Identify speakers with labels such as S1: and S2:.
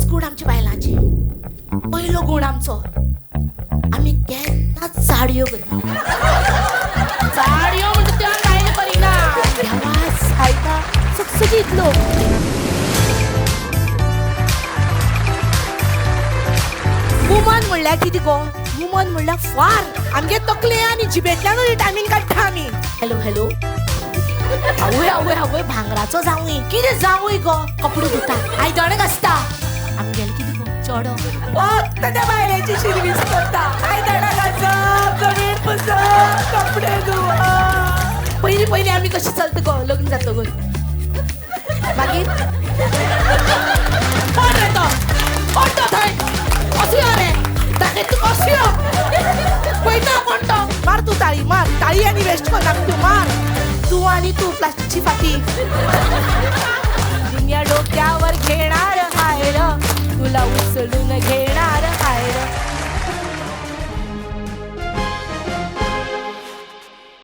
S1: गुण आमच्या बायलांचे. पयलो गुण आमचो, आमी केन्नाच चाडयो करिना. चाडयो म्हणजे त्यो आमी बायले करिना. देवा आयता चकचकीत लोक. वुमन म्हणल्यार कितें गो? वुमन म्हणल्यार फार. आमगे तकले आनी जिबेंतल्यानूय विटामीन काडटा आमी. हॅलो हॅलो, आवय आवय आवय, भांगराचो जावूय. कितें जावूय गो? कपडे धुता, आयदणां घासता. आमगेलें कितें गो? चेडो फक्त त्या बायलेची शिरवीस करता. आयदणां घासप, जमीन पुसप, कपडे धुवप. पयलीं पयलीं आमी कशी चलता गो लग्न जातकूच. मागीर कोण रे तो? कोण तो थंय? कसो रे? दाखय तूं कसो पळयता कोण तो? मार तूं ताळी, मार ताळी आनी वेस्ट करनाका तूं, मार तूं आनी तूं प्लास्टिकची फाती. दुनिया डोक्यावर घेणार हाय र, तुला उचलून घे.